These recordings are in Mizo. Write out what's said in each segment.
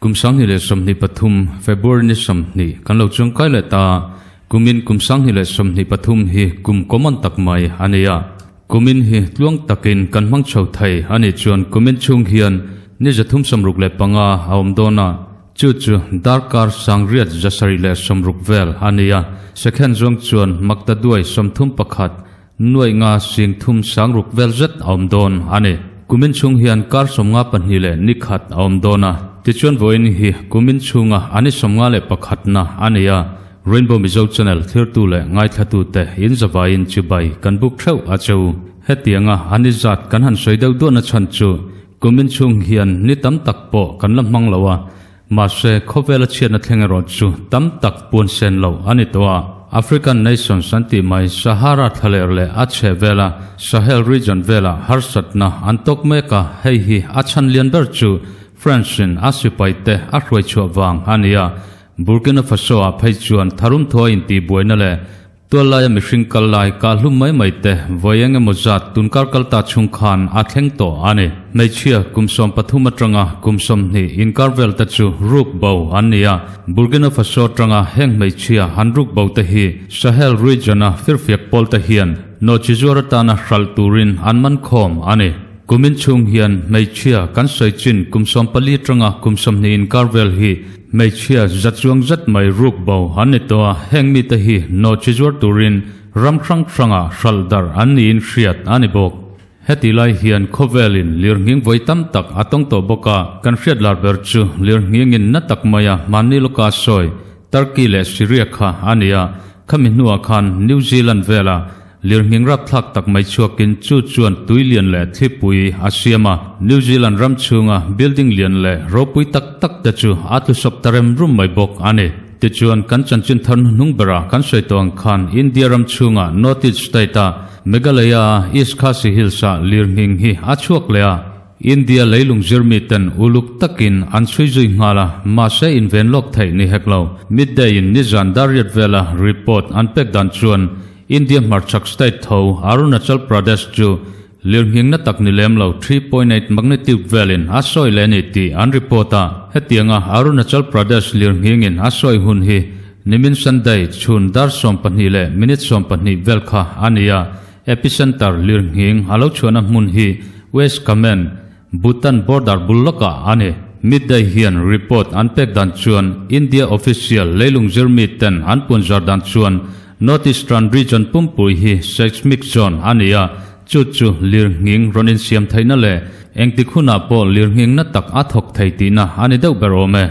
Kum 2023 February ni 20 kan lo chuang kai leh ta. Kumin kum 2023 hi kum common tak mai ania. Kumin hi tluang takin kan hmang chho thei ani chuan kumin chung hian ni 365 a awm dawna. Chu chu darkar sangriat zasari leh sawmruk vel ania. Second zawng chuan makta duai 31 nuai nga sing thum sangruk vel zet awm dawn ani. Kumin chung hian kar 52 leh nikhat awm dawna. Tichuan voin hi kumin chunga ani 51 na ania. Rainbow Mizo Channel thirtu le ngai thlatu te in zawain chubai kan buk theu a cheu. Hetianga ani zat kan han soi deuh duan na chan chu kumin chung hian ni tam tak pawh kan la hmang loa. Mahse khawvela chhiatna thleng erawh chu tam tak puan sen lo ani tawh a. African Nations an tih mai Sahara thlaler leh a chhe vela Sahel region vela harsatna an tawk mek a, hei hi a chhan lian ber chu France in a sipai te a hruai chhuah vang a ni a. Burkina Faso ah phei chuan tharum thaw a intih buaina leh tual laia mihring kal lai kah hlum mai mai te vawi eng emaw zat tunkar kal ta chhung khan a thleng tawh a ni. Hmeichhia kum 13 atanga kum 20 inkar vel te chu ruk bo an ni a. Burkina Faso atanga heng hmeichhia han ruk bo te hi Sahel region a firfiak pawl te hian nawhchi zuar atana hralh turin an man khawm a ni. Kumin chhung hian hmeichhia kan sawi chin kum 14 atanga kum 20 inkar vel hi hmeichhia zat chuang zat mai ruk bo an ni tawh a, heng mite hi nawhchi zuar turin ram hrang hranga hralh darh an niin hriat a ni bawk. Heti lai hian khawvelin lirnghing vawi tam tak a tawng tawh bawk a, kan hriat lar ber chu lirnghingin na tak maia hmanni lawka sawi Turkey leh Syria kha a ni a, khami hnuah khan New Zealand vela lirnghing rapthlak tak mai chhuakin chu chuan tui lian leh thlipui a siam a, New Zealand ram chhunga building lian leh ropui tak tak te chu a tlusawp ta rem rum mai bawk a ni. Tichuan kan chanchin thar hnuhnung bera kan sawi tawh ang khan India ram chhunga North East state-a Meghalaya-a East Khasi Hills-ah lirnghing hi a chhuak leh a, India leilung zirmi ten uluk takin an chhui zui nghal a, mahse inven lawk theih ni hek lo. Midday in nizan dar riat vela report an pek dan chuan India hmarchhak state tho Arunachal Pradesh chu lirnghing na tak ni lem lo 3.8 magnitude velin a sawi leh ni tih an report a. Hetianga Arunachal Pradesh lirnghingin a sawi hun hi nimin Sunday chhun dar 12 leh minute 20 vel kha a ni a. Epicenter lirnghing a lo chhuahna hmun hi West Kamen, Bhutan border bul lawkah a ni. Midday hian report an pek dan chuan India official leilung zirmi ten an punzar dan chuan North Eastern region pumpui hi seismic zone a ni a, chu chu lirnghing rawn insiam theihna leh engtik hunah pawh lirnghing na tak a thawk thei tihna a ni deuh ber awm e.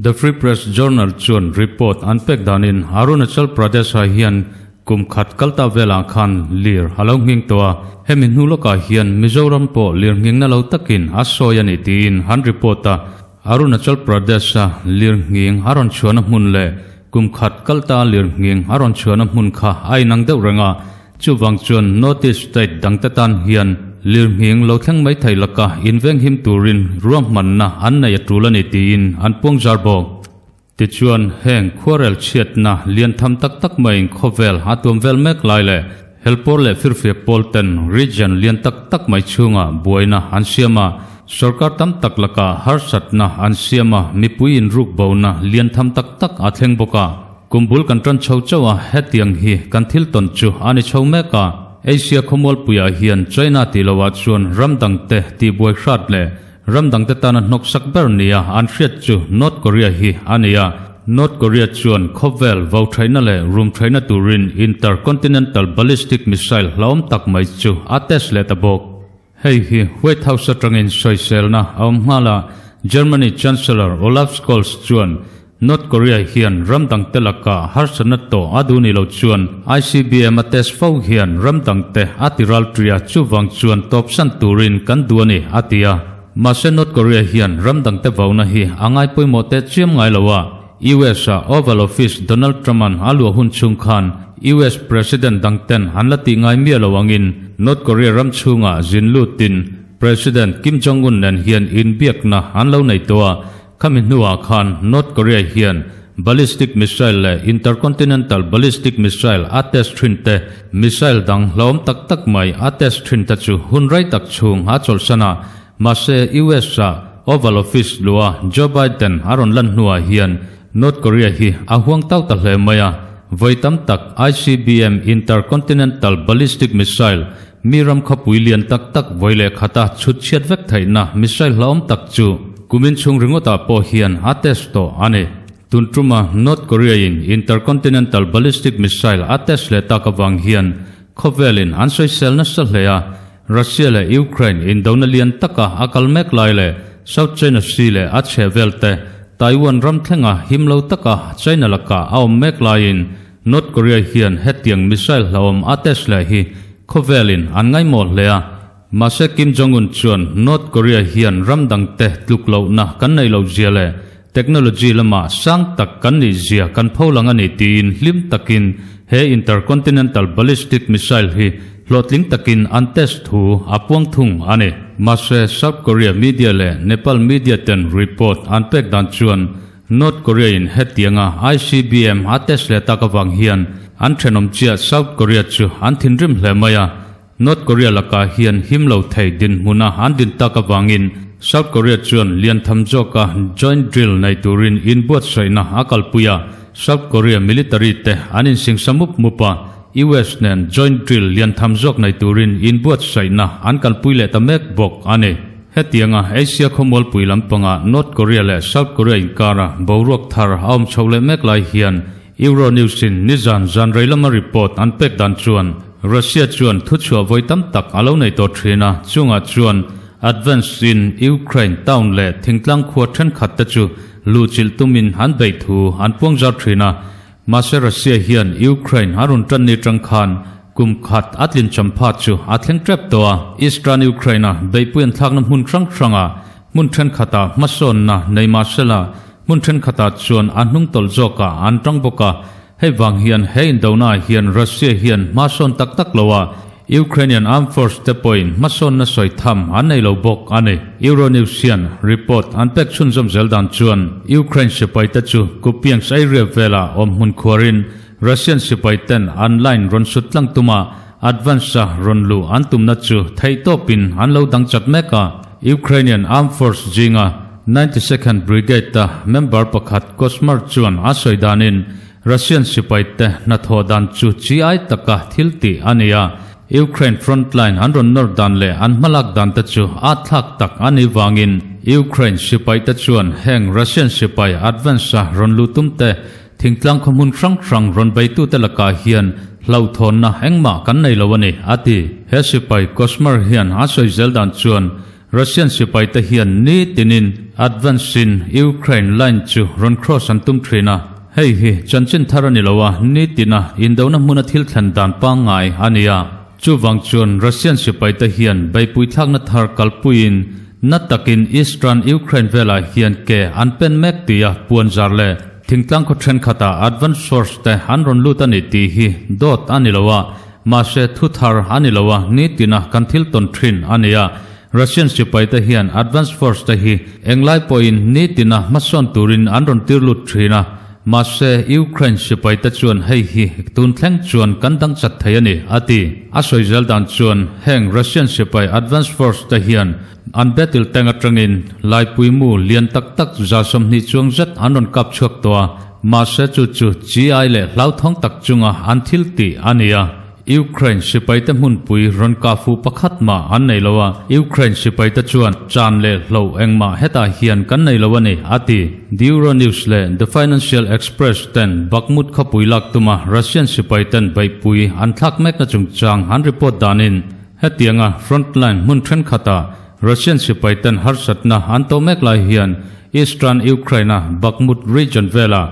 The Free Press Journal chuan report an pek danin Arunachal Pradesh-ah hian kum khat kalta velah khan lir a lo nghing tawh a, hemi hnu lawkah hian Mizoram pawh lir nghingna lo takin a sawi a ni tiin an report a. Arunachal Pradesh-a lir nghing a rawn chhuahna hmun leh kum khat kalta lir nghing a rawn chhuahna hmun kha a inang deuh reng a, chuvang chuan North East state dangte tan hian lir nghing lo thleng mai thei laka inveng him turin ruahmanna an nei a tul a ni tiin an puang zar bawk. Tichuan heng khuarel chhiatna lian tham tak tak maiin khawvel a tuam vel mek lai leh helpawr leh firfiak pawl ten region lian tak tak mai chhunga buaina an siam a, sorkar tam tak lakah harsatna an siam a, mipui inruk bona lian tham tak tak a thleng bawk a. Kum bul kan tan chho chauh a, hetiang hi kan thil tawn chu a ni chho mek a. Asia khawmualpuiah hian China tih loah chuan ram dangte tihbuai hrat leh ram dangte tana hnawksak ber nia an hriat chu North Korea hi a ni a. North Korea chuan khawvel vo thaihna leh rum thaihna turin intercontinental ballistic missile hlauhawm tak mai chu a test leh ta bawk. Hei hi White House atangin sawiselna a awm nghal a, Germany Chancellor Olaf Scholz chuan North Korea hian ram dangte lakah harsatna tawh a duh ni lo chuan ICBM a test fo hian ram dangte a ti ral ṭia, chuvang chuan tawpsan turin kan duh a ni, a ti a. Mahse North Korea hian ram dangte vauna hi a ngai pawimawh teh chiam ngai lo a, US-a Oval Office Donald Trump-a'n a luah hun chhung khan US President dangten an la tih ngai miah lo angin North Korea ram chhungah zin lutin President Kim Jong-un nen hian inbiakna an lo nei tawh a, khami hnuah khan North Korea hian ballistic missile leh intercontinental ballistic missile a test thin te, missile dang hlauhawm tak tak mai a test thin te chu hun rei tak chhung a chawlhsan a, mahse US-a. Oval Office luah Joe Biden a rawn lan hnuah hian North Korea hi a huang tau ta hle mai a, vawi tam tak ICBM, Intercontinental Ballistic Missile, mi ram khawpui lian tak tak vawi leh khata chhut chhiat vek theihna missile hlauhawm tak chu kumin chhung ringawtah pawh hian a test tawh a ni. Tun tuma North Korea in Intercontinental Ballistic Missile a test leh tak avang hian khawvelin an sawisel nasa hle a, Russia leh Ukraine indona lian taka a kal mek lai leh South China Sea leh a chheh vel te Taiwan ram thlenga him lo taka China lakah a awm mek laiin North Korea hian hetiang missile hlauhawm a test leh hi khawvelin an ngaimawh hle a. Mahse Kim Jong-un chuan North Korea hian ram dangte tluk lohna kan neih loh zia leh technology lamah sang tak kan nih zia kan pholang a ni tiin hlim takin he intercontinental ballistic missile hi hlawhtling takin an test thu a puang thung a ni. Mahse South Korea media leh Nepal media ten report an pek dan chuan North Korea in hetianga ICBM a test leh tak avang hian an thenawm chiah South Korea chu an thinrim hle mai a, North Korea lakah hian him lo thei dinhmuna an din tak avangin South Korea chuan lian tham zawka joint drill nei turin inbuatsaihna a kalpui a, South Korea military te an insingsa mup mup a, US nen joint drill lian tham zawk nei turin inbuatsaihna an kalpui leh ta mek bawk a ni. Hetianga Asia khawmualpui lampanga North Korea leh South Korea inkara boruak thar a awm chho leh mek lai hian Euronews in nizan zan rei lama report an pek dan chuan Russia chuan thuchhuah vawi tam tak a lo nei tawh thin a, chungah chuan advance in Ukraine town leh thingtlang khua thenkhat te chu luhchilh tumin an beih thu an puang zar thin a. Mahse Russia hian Ukraine a rawn tan ni tang khan kum khat a tlin champha chu a thleng tep tawh a, Eastern Ukraine a beihpui an thlakna hmun hrang hranga hmun thenkhatah hmasawnna nei mahsela Hmun thenkhatah chuan a hnungtawlh zawkah an tang bawk a, hei vang hian he indonaah hian Russia hian hmasawn tak tak lo a, Ukrainian Armed Force te pawhin hmasawnna sawi tham an nei lo bawk a ni. Euronews hian report an pek chhunzawm zel dan chuan Ukraine sipai te chu Kupiansk area velah awm hmun khuarin Russian sipai ten an line rawn sut tlang tuma advance-a rawn luh an tumna chu theihtawpin an lo dang chat mek a, Ukrainian Armed Force zinga 92nd Brigade-a member pakhat Kosmar chuan a sawi danin Russian sipaite hnathawh dan chu chi ai taka thil tih a ni a, Ukraine frontline an rawn nawr dan leh an hmalak dan te chu a thlak tak a nih vangin Ukraine sipaite chuan heng Russian sipai advance-a rawn luh tum te thingtlang khaw hmun hrang hrang rawn beitute lakah hian hlauhthawnna engmah kan nei lo a ni, a ti. He sipai Kosmar hian a sawi zel dan chuan Russian sipaite hian ni tinin advance in Ukraine line chu rawn cross an tum thin a, hei hi chanchin thar a ni lo a, ni tina indona hmuna thil thlen dan pangngai a ni a. Chuvang chuan Russian sipaite hian beipui thlakna thar kalpuiin na takin eastern Ukraine velah hian ke an pen mek tia puan zar leh thingtlang khaw thenkhatah advance force te an rawn lut a ni tih hi dawt a ni lo a, mahse thu thar a ni lo a, ni tina kan thil tawn thin a ni a. Russian sipaite hian advance force te hi englai pawhin nitina hmasawn turin an rawn tir lut thin a, mahse Ukraine sipaite chuan hei hi tun thleng chuan kan dang chat thei a ni, a ti. A sawi zel dan chuan heng Russian sipai advance force te hian an battle tank atangin laipui mu lian tak tak 20 chuang zet an rawn kap chhuak tawh a, mahse chu chu chi ai leh hlauthawng tak chunga an thil tih a ni a. Ukraine sipaite hmunpui rawn kah fuh pakhat mah an nei lo a, Ukraine sipaite chuan chan leh hloh engmah hetah hian kan nei lo a ni, a ti. The Euronews leh The Financial Express ten Bakhmut khawpui lak tuma Russian sipaiten beihpui an thlak mekna chungchang an report danin hetianga frontline hmun thenkhatah Russian sipaiten harsatna an tawh mek lai hian Eastern Ukraine-a Bakhmut region velah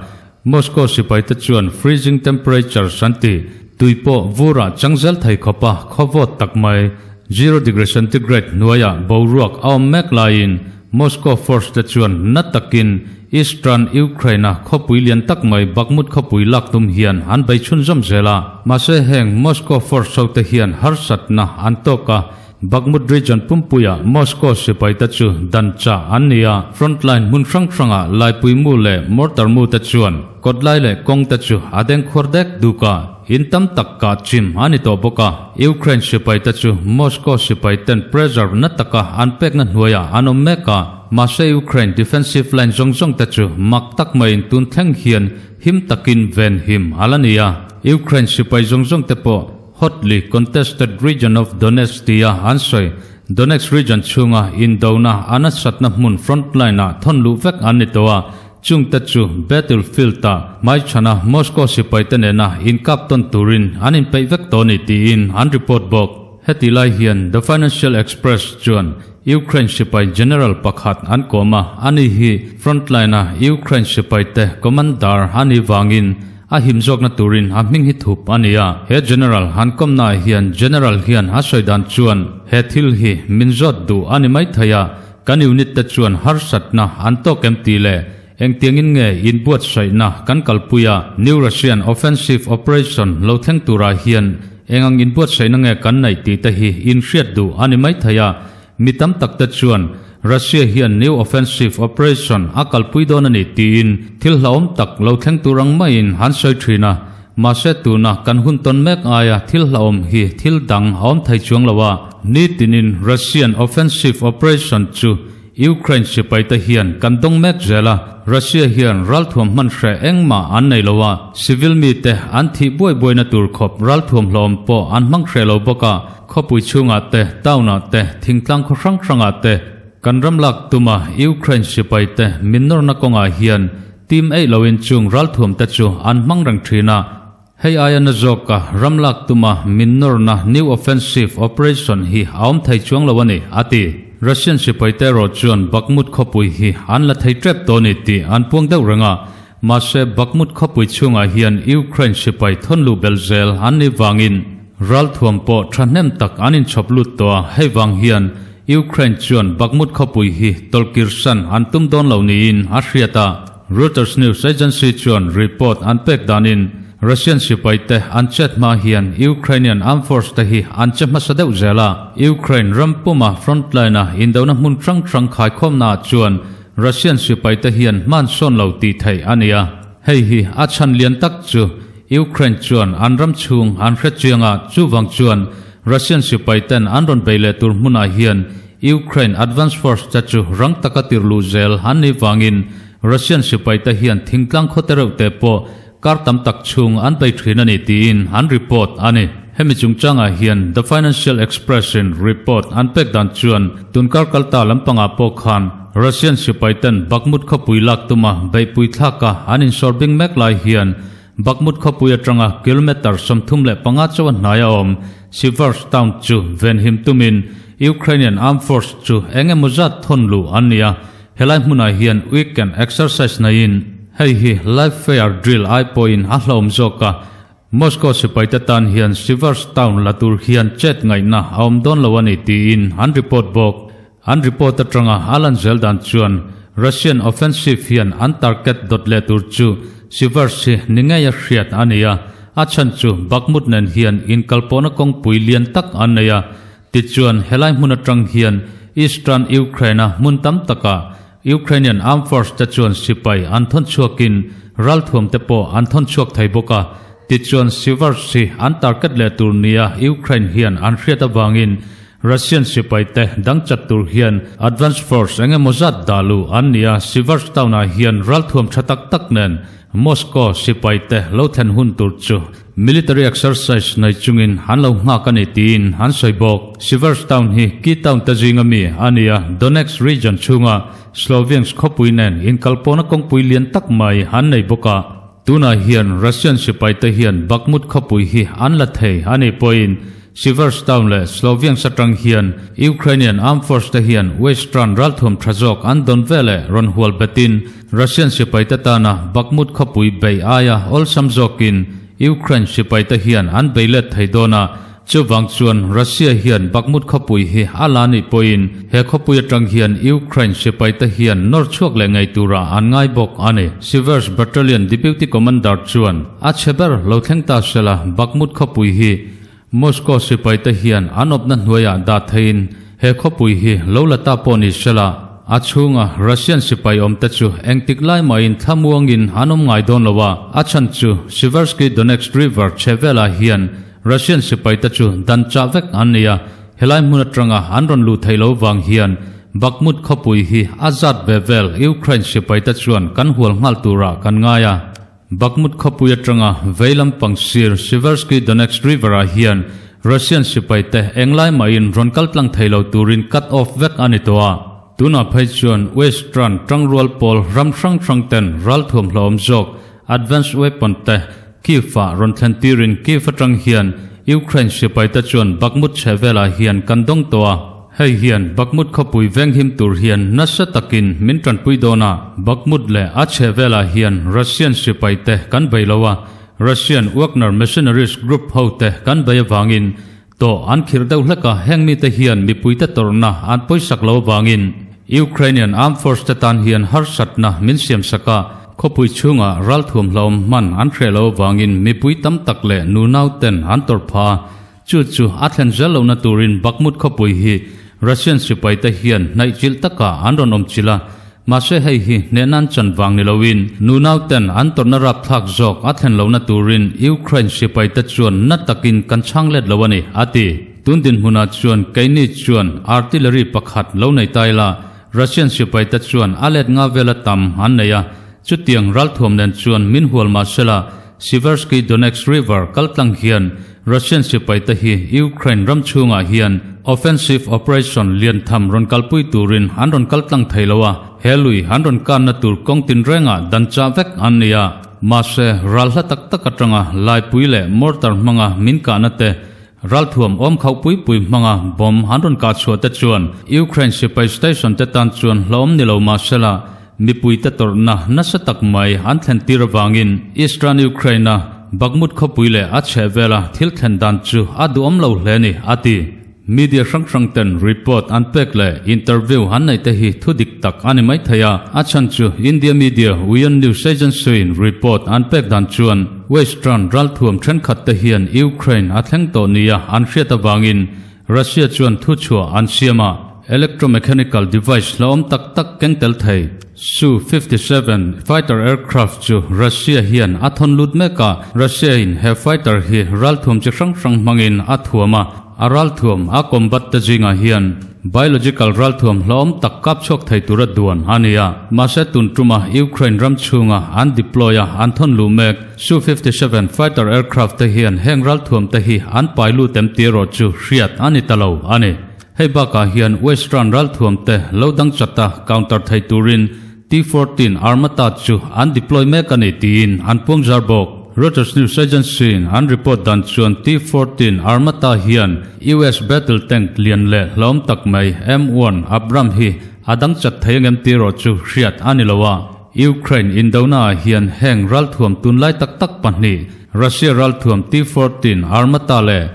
Moscow sipaite chuan freezing temperatures an ti, tui pawh vurah changzel thei khawpa khaw vawt tak mai, zero degree centigrade hnuaiah boruak a awm mek laiin Moscow force te chuan na takin eastern Ukraine-a khawpui lian tak mai Bakhmut khawpui lak tum hian an bei chhunzawm zel a. Mahse heng Moscow force ho te hian harsatna an tawk a, Bakhmut region pumpuiah Moscow sipaite chu dan chah an ni a, frontline hmun hrang hrangah laipui mu leh mortar mu te chuan kawtlai leh kawng te chu a deng khuar dek duk a, in tam tak kah chim a ni tawh bawk a. Ukraine sipaite chu Moscow sipaiten pressure na taka an pekna hnuaiah an awm mek a. Mahse Ukraine defensive line zawng zawng te chu mak tak maiin tun thleng hian him takin ven him a la ni a. Ukraine sipai zawng zawng te pawh hotly contested region of Donetsk tia an sawi Donetsk region chhunga indona a nasatna hmun front line ah thawn luh vek an ni tawh a, chungte chu battlefield ah hmaichhana Moscow sipaite nena inkap tawn turin an inpeih vek tawh a ni tiin an report bawk. Heti lai hian The Financial Express chuan Ukraine sipai general pakhat an kawm a, ani hi frontline-a Ukraine sipaite commander a nih vangin a him zawkna turin a hming hi thup a ni a. He general han kawmnaah hian general hian a sawi dan chuan he thil hi min zawt duh a ni maithei a, kan unit te chuan harsatna an tawk em tih leh engtiangin nge inbuatsaihna kan kalpui a, New Russian Offensive Operation lo thleng turah hian Eng ang inbuatsaihna nge kan neih tih te hi inhriat duh a ni maithei a, mi tam tak te chuan Russia hian new offensive operation a kalpui dawn a ni tiin thil hlauhawm tak lo thleng tur ang maiin an sawi thin a, mahse tuna kan hun tawn mek aia thil hlauhawm hi thil dang a awm thei chuang lo a. Nitinin Russian offensive operation chu Ukraine sipaite hian kan dawng mek zel a, Russia hian ralthuam hman hreh engmah an nei lo a, civil mite an thih buai buaina tur khawp ralthuam hlawm pawh an hmang hreh lo bawk a, khawpui chhungah te, town-ah te, thingtlang khaw hrang hrangah te, kan ram lak tuma Ukraine sipaite min nawrna kawngah hian team eih loin chung ralthuamte chu an hmang reng thin a. Hei aia na zawka ram lak tuma min nawrna new offensive operation hi a awm thei chuang lo a ni, a ti. Russian sipaite erawh chuan Bakhmut khawpui hi an la thei tep tawh a ni tih an puang deuh reng a, mahse Bakhmut khawpui chhungah hian Ukraine sipai thawn luh belh zel an nih vangin ralthuam pawh thahnem tak an inchhawp lut tawh a, hei vang hian Ukraine chuan Bakhmut khawpui hi tawlhkirsan an tum dawn lo niin a hriat a. Reuters news agency chuan report an pek danin Russian sipaite an chet hma hian Ukrainian armed force te hi an che hmasa deuh zel a. Ukraine ram puma frontline-a indona hmun hrang hrang khaikhawmnaah chuan Russian sipaite hian hman sawn lo tih theih a ni a. Hei hi a chhan lian tak chu Ukraine chuan an ram chhung an hre chiang a, chuvang chuan Russian sipaiten an rawn bei leh tur hmunah hian Ukraine Advance Force te chu rang taka tir luh zel an nih vangin Russian sipaite hian thingtlang khaw te reuh te pawh kar tam tak chhung an bei thin a ni tiin an report a ni. Hemi chungchangah hian The Financial Express in report an pek dan chuan tunkar kalta lampangah pawh khan Russian sipaiten Bakhmut khawpui lak tuma beihpui thlaka an insawr bing mek lai hian Bakhmut khawpui atanga kilometre 35 chauh a hnai a awm Siversk town chu venhim tumin Ukrainian Armed Force chu eng emaw zat thawn luh an ni a, helai hmunah hian weekend exercise neiin hei hi live fire drill ai pawhin a hlauhawm zawk a, Moscow sipaite tan hian Siversk town la tur hian chet ngaihna a awm dawn lo a ni tiin an report bawk. An report atanga a lan zel dan chuan Russian offensive hian an target dawt leh tur chu Siversk hi ni ngei a hriat a ni a, a chhan chu Bakhmut nen hian inkalpawhna kawngpui lian tak an nei a. Tichuan helai hmun atang hian Eastern Ukraine-a hmun tam takah Ukrainian Armed Force te chuan sipai an thawn chhuakin ralthuam te pawh an thawn chhuak thei bawk a. Tichuan Siversk hi an target leh tur nia Ukraine hian an hriat avangin Russian sipai te dang chat tur hian Advance Force eng emaw zat dah luh an ni a, Siversk town ah hian ralthuam tha tak tak nen Moscow sipai te lo thlen hun tur chu military exercise nei chungin an lo nghak a ni tiin an sawi bawk. Siversk town hi key town te zinga mi a ni a, Donetsk region chhunga Sloviansk khawpui nen inkalpawhna kawngpui lian tak mai an nei bawk a. Tunah hian Russian sipaite hian Bakhmut khawpui hi an la thei a nih pawhin Siversk town leh Sloviansk atang hian Ukrainian Armed Force te hian Western ralthuam tha zawk an dawn veleh rawn hual betin Russian sipaite tana Bakhmut khawpui bei aia awlsam zawkin Ukraine sipaite hian an bei let thei dawn a. Chuvang chuan Russia hian Bakhmut khawpui hi a la nih pawhin he khawpui atang hian Ukraine sipaite hian nawr chhuak leh ngei turah an ngai bawk a ni. Siversk Battalion Deputy Commander chuan a chhe ber lo thleng ta sela Bakhmut khawpui hi Moscow sipaite hian an awpna hnuaiah dah theiin he khawpui hi lo la ta pawh ni sela a chhunga Russian sipai awmte chu engtik lai mahin thlamuangin an awm ngai dawn lo a, a chhan chu Siversky Donetsk River chhe velah hian Russian sipaite chu dan chah vek an ni a, helai hmun atanga an rawn luh theih loh vang hian Bakhmut khawpui hi a zat ve vel Ukraine sipaite chuan kan hual nghal turah kan ngai a. Bakhmut khawpui atanga vei lampang sir Siversky Donetsk River-ah hian Russian sipaite englai mahin rawn kal tlang thei lo turin cut off vek a ni tawh a. Tunah phei chuan Western tangrual pawl ram hrang hrang ten ralthuam hlauhawm zawk advanced weapon te Kyiv-ah rawn thlen tirin Kyiv atang hian Ukraine sipaite chuan Bakhmut chheh velah hian kan dawng tawh a. Hei hian Bakhmut khawpui venghim tur hian nasa takin min tanpui dawn a. Bakhmut leh a chheh velah hian Russian sipaite kan bei lo a, Russian Wagner mercenaries group hote kan bei avangin Tawh an khirh deuh hlek a, heng mite hian mipuite tawrhna an pawisak lo avangin Ukrainian Armed Force te tan hian harsatna min siamsak a, khawpui chhungah ralthuam hlauhawm hman an hreh lo avangin mipui tam tak leh nunau ten an tawrh phah a, chu chu a thlen zel lohna turin Bakhmut khawpui hi Russian sipaite hian hnaihchilh takah an rawn awm chilh a, Mahse hei hi hnehnan chan vang ni loin nunau ten an tawrhna rapthlak zawk a thlen lohna turin Ukraine sipaite chuan na takin kan chhang let lo a ni, a ti. Tun dinhmunah chuan keini chuan artillery pakhat lo nei ta ila, Russian sipaite chuan a let nga vela tam an nei a, chutiang ralthuam nen chuan min hual mahsela Siversky Donetsk River kaltlang hian Russian sipaite hi Ukraine ram chhungah hian offensive operation lian tham rawn kalpui turin an rawn kal tlang thei lo a, he lui an rawn kanna tur kawng tinrengah dan chah vek an ni a. Mahse, ral hla tak tak atanga laipui leh mortar hmanga min kahna te, ralthuam awm khauh pui pui hmanga bomb an rawn kah chhuah te chuan Ukraine sipai station te tan chuan hlauhawm ni lo mahsela mipuite tawrhna nasa tak mai an thlen tir avangin Eastern Ukraine-a Bakhmut khawpui leh a chhehvela thil thlen dan chu a duhawm lo hle ni, a ti. Media hrang hrang ten report an pek leh interview an neih te hi thu dik tak a ni mai thei a, a chhan chu India media Uion News Agency-in report an pek dan chuan Western ralthuam thenkhat te hian Ukraine a thleng tawh nia an hriat avangin Russia chuan thuchhuah an siam a, electromechanical device hlauhawm tak tak keng tel thei Su-57 fighter aircraft chu Russia hian a thawn lut mek a, Russia-in he fighter hi ralthuam chi hrang hrang hmangin a thuam a, a ralthuam a combat te zingah hian biological ralthuam hlauhawm tak kap chhuak thei tura duan a ni a, mahse tun tuma Ukraine ram chhunga an deploy a an thawn luh mek Su-57 fighter aircraft te hian heng ralthuam te hi an pai lut em tih erawh chu hriat a ni ta lo a ni. Hei bakah hian Western ralthuam te lo dang chata counter thei turin T-14 Armata chu an deploy mek a ni tiin an puang zar bawk. Reuters news agency-in an report dan chuan T-14 Armata hian US battle tank lian leh hlauhawm tak mai M1 Abram hi a dang chat thei angem tih erawh chu hriat a ni lo a. Ukraine indonaah hian heng ralthuam tunlai tak tak pahnih, Russia ralthuam T-14 Armata leh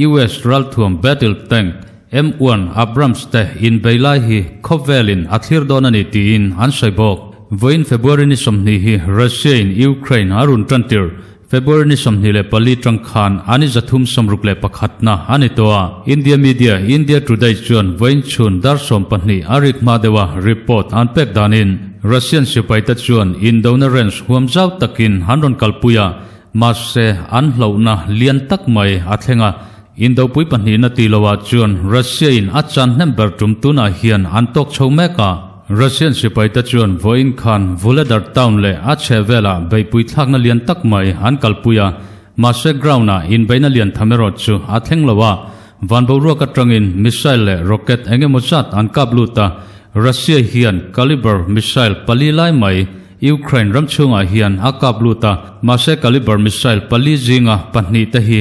US ralthuam battle tank M1 Abrams te inbei lai hi khawvelin a thlir dawn a ni tiin an sawi bawk. Vawiin February ni 20 hi Russia-in Ukraine a run tantir February ni 24 tang khan a ni 361 na a ni tawh a. India media India Today chuan vawiin chhun dar 12 a rik hma deuha report an pek danin Russian sipaite chuan indona range huam zau takin an rawn kalpui a, mahse an hlauhna lian tak mai a thleng a. Indopui pahnihna tih loah chuan Russia in a chan hnem ber tum tunah hian an tawk chho mek a. Russian sipaite chuan vawiin khan Vuhledar town leh a chhehvelah beihpui thlakna lian tak mai an kalpui a, mahse ground-ah inbeihna lian tham erawh chu a thleng lo a, van boruak atangin missile leh rocket eng emaw zat an kap lut a, Russia hian Kalibr missile pali lai mai Ukraine ram chhungah hian a kap lut a, mahse Kalibr missile pali zinga pahnih te hi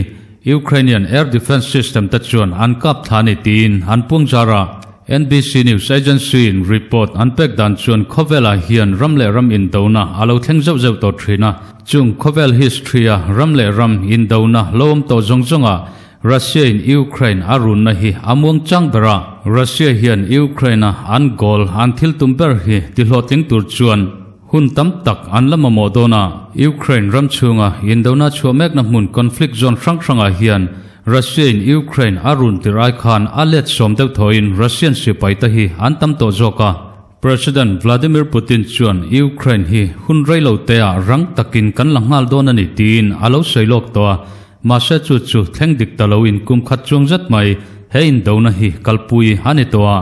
Ukrainian air defense system te chuan an kap thla a ni tiin an puang zar a. NBC News Agency-in report an pek dan chuan khawvelah hian ram leh ram indona a lo thleng zeuh zeuh tawh thin a. Chung khawvel history-a ram leh ram indona lo awm tawh zawng zawngah Russia-in Ukraine a runna hi a muang chang ber a. Russia hian Ukraine-a an goal an thil tum ber hi tihlawhtling tur chuan hun tam tak an la mamawh dawn a. Ukraine ram chhunga indona chhuah mekna hmun conflict zone hrang hrangah hian Russia-in Ukraine a run tir ai khan a let sawm deuh thawhin Russian sipai te hi an tam tawh zawk a. President Vladimir Putin chuan Ukraine hi hun rei lo te ah rang takin kan la nghal dawn a ni tiin a lo sawi lawk tawh a, mahse chu chu thleng dik ta loin kum khat chuang zet mai he indona hi kalpui a ni tawh a.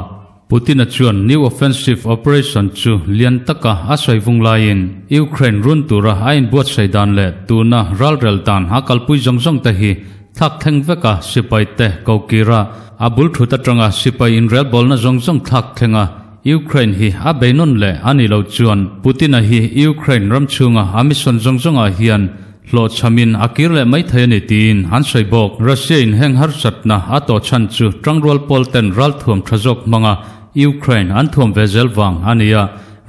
Putin-a chuan new offensive operation chu lian taka a sawi vung laiin Ukraine run tura a inbuatsaih dan leh tuna ralrel dan a kalpui zawng zawng te hi thlak thleng veka sipai te ko kir a, a bul thut atanga sipai inrelbawlna zawng zawng thlak thleng a Ukraine hi a bei nawn leh a nih loh chuan Putin-a hi Ukraine ram chhunga a mission zawng zawngah hian hlawhchhamin a kir leh mai thei a ni tiin an sawi bawk. Russia-in heng harsatna a tawh chhan chu tangrual pawl ten ralthuam tha zawk hmanga Ukraine an thuam ve zel vang a ni a.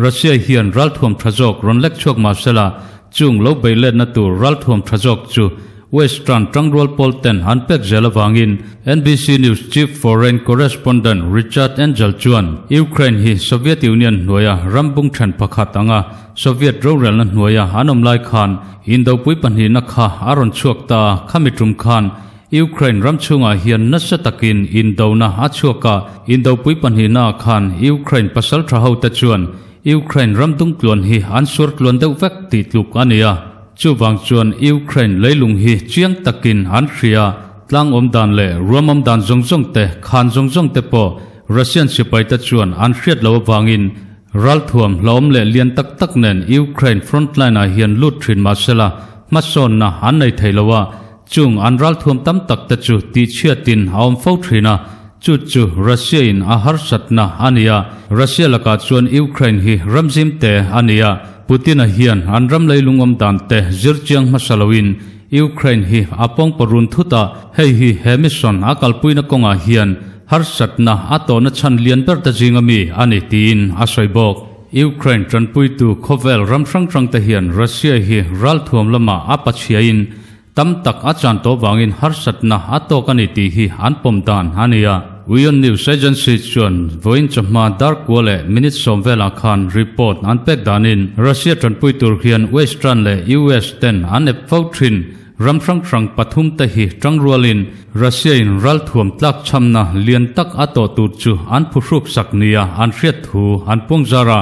Russia hian ralthuam tha zawk rawn lek chhuak mah sela chung lo bei letna tur ralthuam tha zawk chu Western tangrual pawl ten an pek zel avangin NBC News Chief Foreign Correspondent Richard Angel chuan Ukraine hi Soviet Union hnuaia ram bung then pakhat anga Soviet rorelna hnuaia an awm lai khan Indopui pahnihna kha a rawn chhuak ta a, khami tum khan Ukraine ram chhungah hian nasa takin indona a chhuak a, Indopui pahnihnaah khan Ukraine pasal tha hote chuan Ukraine ram dungtluan hi an suar tluan deuh vek tih tluk a ni a. Chuvang chuan Ukraine leilung hi chiang takin an hria, tlang awm dan leh ruam awm dan zawng zawng te, khan zawng zawng te pawh Russian sipai te chuan an hriat loh avangin ralthuam hlauhawm leh lian tak tak nen Ukraine frontline ah hian lut thin mahsela hmasawnna an nei thei lo a, chung an ralthuam tam tak te chu tihchhiatin a awm fo thin a, chu chu Russia in a harsatna a ni a, Russia lakah chuan Ukraine hi ramzim te a ni a, Putin-a hian an ram leilung awm dan te zir chiang hmasa loin Ukraine hi a pawngpaw run thut a, hei hi he mission a kalpuina kawngah hian harsatna a tawhna chhan lian ber te zinga mi a ni tiin a sawi bawk. Ukraine tanpuitu khawvel ram hrang hrang te hian Russia hi ralthuam lamah a pachhiain Tam tak a chan tawh vangin harsatna a tawk a ni tih hi an pawm dan a ni a. Uion News Agency chuan vawiin chawhma dar kua leh minute sawm velah khan report an pek danin Russia tanpui tur hian Western leh US ten an ep fo thin ram hrang hrang pathum te hi tangrualin Russia in ralthuam tlak chhamna lian tak a tawh tur chu an phuhruk sak nia an hriat thu an puangzar a.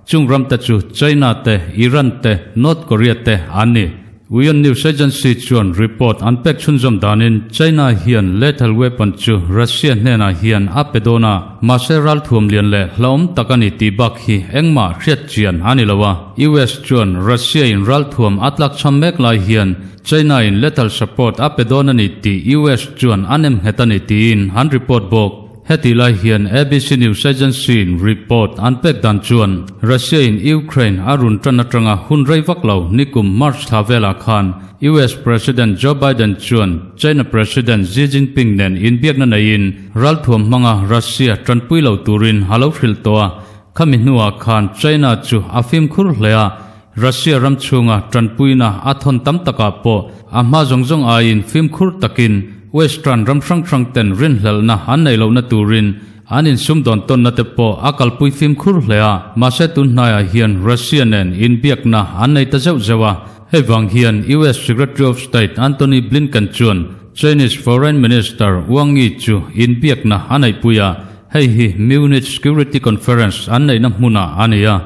Chung ram te chu China te, Iran te, North Korea te an ni. Uion News Agency chuan report an pek chhunzawm danin China hian lethal weapon chu Russia hnenah hian a pe dawn a, mahse ralthuam lian leh hlauhawm tak a ni tih bak hi engmah hriat chian a ni lo a. US chuan Russia in ralthuam a tlakchham mek lai hian China in lethal support a pe dawn a ni tih US chuan a nemnghet a ni tiin an report bawk. Heti lai hian ABC News Agency-in report an pek dan chuan Russia-in Ukraine a run tan atanga hun rei vak lo nikum March thla velah khan US President Joe Biden chuan China President Xi Jinping nen inbiakna neiin ralthuam hmanga Russia tanpui lo turin a lo hrilh tawh a, khami hnuah khan China chu a fimkhur hle a, Russia ram chhunga tanpuina a thawn tam takah pawh a hma zawng zawng aiin fimkhur takin Western ram hrang hrang ten rinhlelhna an neih lohna turin an insumdawn tawnna te pawh a kalpui fimkhur hle a, mahse tun hnaiah hian Russia nen inbiakna an nei ta zeuh zeuh a. Hei vang hian US Secretary of State Antony Blinken chuan Chinese Foreign Minister Wang Yi chu inbiakna a neihpui a, hei hi Munich Security Conference an neihna hmunah a ni a.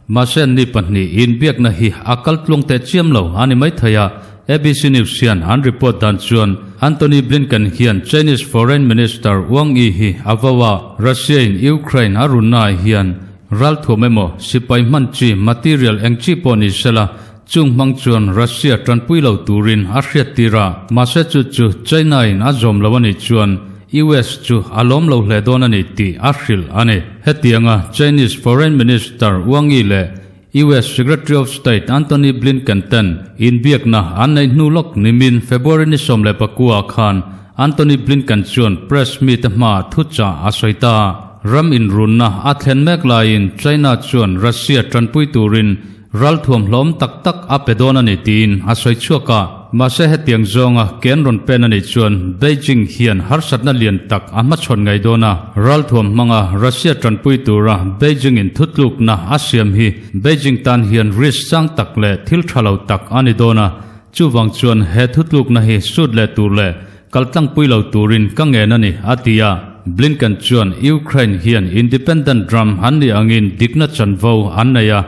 Mahse ni pahnih inbiakna hi a kal tluang teh chiam lo a ni maithei a, ABC News hian an report dan chuan Antony Blinken hian Chinese Foreign Minister Wang Yi hi a vo a, Russia in Ukraine a runnaah hian ralthuam emaw sipai hman chi material eng chi pawh ni sela chung hmang chuan Russia tanpui lo turin a hriattir a, mahse chu chu China in a zawm lo a nih chuan US chu a lawm lo hle dawn a ni tih a hrilh a ni. Hetianga Chinese Foreign Minister Wang Yi leh US Secretary of State Antony Blinken ten inbiakna an neih hnu lawk nimin February ni 19 ah khan Antony Blinken chuan press mite hmaah thuchah a sawi ta. Ram inrunna a thlen mek laiin China chuan Russia tanpui turin Ralthuam hlawm tak tak a pe dawn a ni tiin a sawi chhuak a, mahse hetiang zawnga ken rawn pen a nih chuan Beijing hian harsatna lian tak a hmachhawn ngei dawn a, ralthuam hmanga Russia tanpui tura Beijing in thutlukna a siam hi Beijing tan hian risk sang tak leh thil tha lo tak a ni dawn a, chuvang chuan he thutlukna hi sut leh tur leh kaltlangpui lo turin ka ngen a ni, a ti a. Blinken chuan Ukraine hian independent ram an nih angin dikna chanvo an nei a,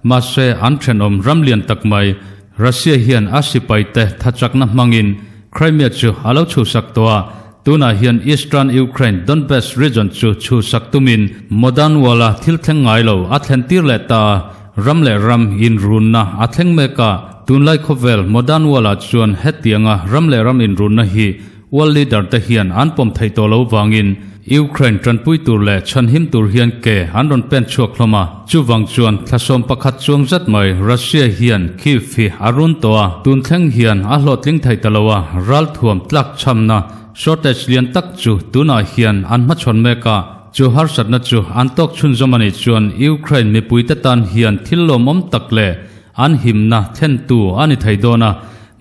Mahse, an thenawm ram lian tak mai, Russia hian a sipaite thachakna hmangin Crimea chu a lo chhuhsak tawh a. Tunah hian Eastern Ukraine Donbas region chu chhuhsak tumin Modern World-a thil thleng ngai lo a thlen tir leh ta a, ram leh ram inrunna a thleng mek a. Tunlai khawvel Modern World-ah chuan hetianga ram leh ram inrunna hi World leader te hian an pawm theih tawh lo vangin Ukraine tanpui tur leh chhanhim tur hian ke an rawn pen chhuak hlawm a. Chuvang chuan thlasawm pakhat chuang zat mai Russia hian Kyiv hi a run tawh a, tun thleng hian a hlawhtling thei ta lo a, ralthuam tlak chhamna shortage lian tak chu tunah hian an hmachhawn mek a. Chu harsatna chu an tawk chhunzawm a nih chuan Ukraine mipuite tan hian thil lawmawm tak leh an himna thlentu a ni thei dawn a.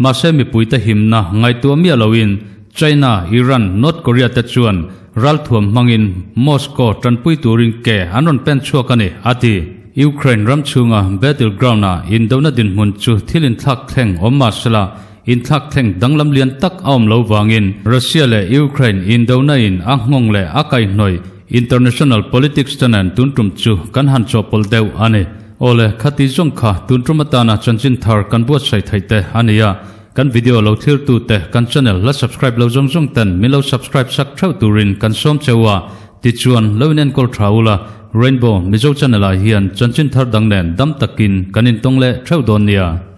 Mahse mipuite himna ngaihtuah miah loin China, Iran, North Korea te chuan ralthuam hmangin Moscow tanpui turin ke an rawn pen chhuak a ni, a ti. Ukraine ram chhunga battleground ah indona dinhmun chu thil inthlak thleng awm mah sela, inthlak thleng danglam lian tak a awm lo vangin Russia leh Ukraine indona in a nghawng leh a kaihhnawih international politics te nen tun tum chu kan han chawhpawlh deuh a ni. Awle, khati zawng kha tun tum atana chanchin thar kan buatsaih theih te a ni a, kan video lo thirtu te kan channel la subscribe lo zawng zawng ten min lo subscribe sak theuh turin kan sawm cheu a, tichuan lo in enkawl tha ula, Rainbow Mizo channel ah hian chanchin thar dang nen dam takin kan intawng leh theuh dawn nia.